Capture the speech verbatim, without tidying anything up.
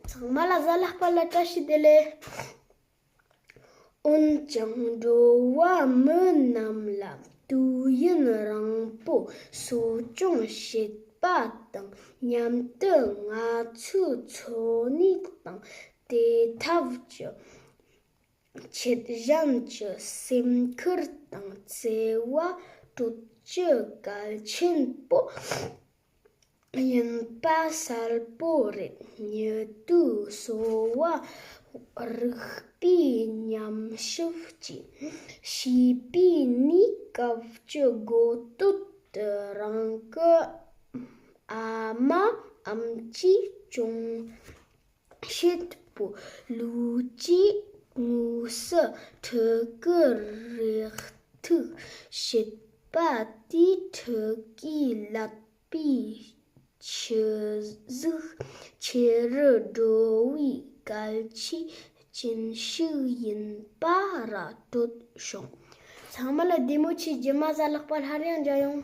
ཚང་མ་ལ་གཟའ་ལྷག་པ་ལ་བཀྲ་ཤིས་བདེ་ལེགས། འོན་ཀྱང་འགྲོ་བ་མི་རྣམས་ལ་དུས་ཡུན་རིང་པོ་གསོ་སྐྱོང་བྱེད་པ་དང་མཉམ་དུ། ང་ཚོའི་འཚོ་གནས་དང་བདེ་ཐབས་ཀྱི་ཆེད་གཞན་གྱི་སེམས་ཁུར་དང་བརྩེ་བ་སྤྲོད་རྒྱུ་གལ་ཆེན་པོ་ཡིན་པ་གསལ་པོ་རེད། ཉེ་དུས་གསོ་བ་རིག་པའི་ཉམས་ཞིབ་ཅིག་བྱས་པའི་ནང་། སྐབས་ཀྱི་འགོ་སྟོད་དུ་རང་གི་ཨ་མ་ཨམ་ཆིས་ཅུང་ཞིབ་པོ་ལུས་ཀྱི་ངོས་སུ་ཕྲུ་གུ་རེག་ཐུག་བྱེད་པ་དེས་ཕྲུ་གུའི་ཀླད་པའི་ཆུ་གཟུགས་ཆེ་རུ་འགྲོ་བའི་གལ་ཆེའི་རྐྱེན་ཞིག་ཡིན་པ་ར་སྤྲོད་བྱུང་། ཚང་མ་ལ་བདེ་མོ་བྱོས། རྗེས་མ་གཟའ་ལྷག་པ་སླར་ཡང་མཇལ་ཡོང་།